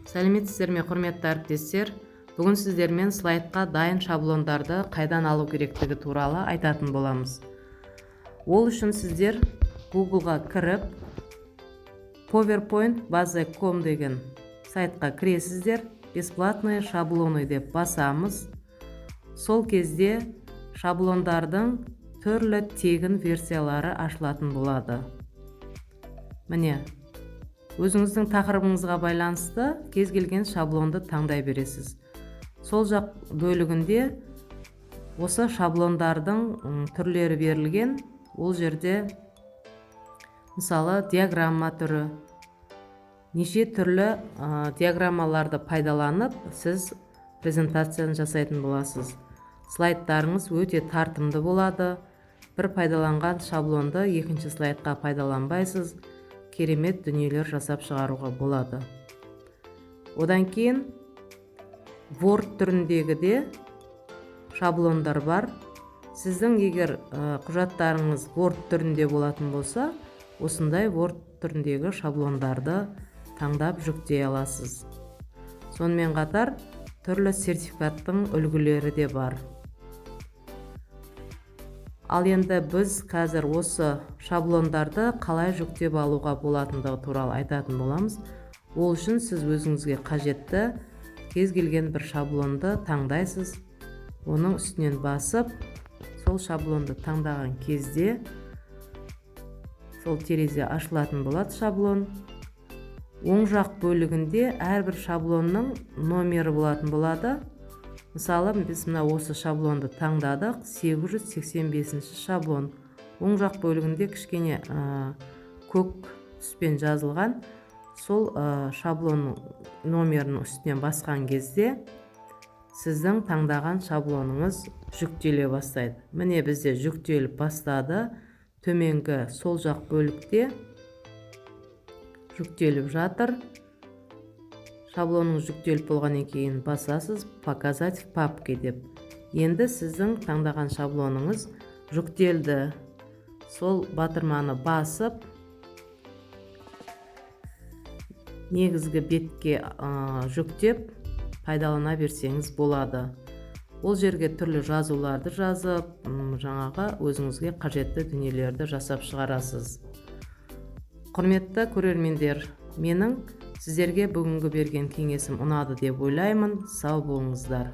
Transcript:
Сәлеметсіздер ме, құрметті әріптестер! Бүгін сіздермен слайдқа дайын шаблондарды қайдан алу керектігі туралы айтатын боламыз. Ол үшін сіздер Googleға кіріп, powerpoint-baza.com деген сайтқа кіресіздер. «Бесплатные шаблоны» деп басамыз. Сол кезде шаблондардың түрлі тегін версиялары ашылатын болады. Міне, өзіңіздің тақырыбыңызға байланысты кез келген шаблонды таңдай бересіз. Сол жақ бөлігінде осы шаблондардың түрлері берілген. Ол жерде, мысалы, диаграмма түрі, неше түрлі диаграммаларды пайдаланып, сіз презентацияны жасайтын боласыз. Слайдтарыңыз өте тартымды болады. Бір пайдаланған шаблонды екінші слайдқа пайдаланбайсыз. Керемет дүниелер жасап шығаруға болады. Одан кейін Word түріндегі де шаблондар бар. Сіздің егер құжаттарыңыз Word түрінде болатын болса, осындай Word түріндегі шаблондарды таңдап жүктей аласыз. Сонымен қатар түрлі сертификаттың үлгілері де бар. Ал енді біз қазір осы шаблондарды қалай жүктеп алуға болатындығы туралы айтатын боламыз. Ол үшін сіз өзіңізге қажетті кез келген бір шаблонды таңдайсыз. Оның үстінен басып, сол шаблонды таңдаған кезде сол терезе ашылатын болады. Шаблон оң жақ бөлігінде әрбір шаблонның номері болатын болады. Мысалы, біз мына осы шаблонды таңдадық, 885 шаблон. Оң жақ бөлігінде кішкене көк түспен жазылған сол шаблонның номерінің үстінен басқан кезде сіздің таңдаған шаблоныңыз жүктеле бастайды. Міне, бізде жүктеліп бастады. Төменгі сол жақ бөлікте жүктеліп жатыр. Шаблоныңыз жүктеліп болғаннан кейін басасыз «Показать в папке» деп. Енді сіздің таңдаған шаблоныңыз жүктелді. Сол батырманы басып, негізгі бетке жүктеп, пайдалана берсеңіз болады. Ол жерге түрлі жазуларды жазып, жаңағы өзіңізге қажетті дүниелерді жасап шығарасыз. Құрметті көрермендер, менің сіздерге бүгінгі берген кеңесім ұнады деп ойлаймын. Сау болыңыздар.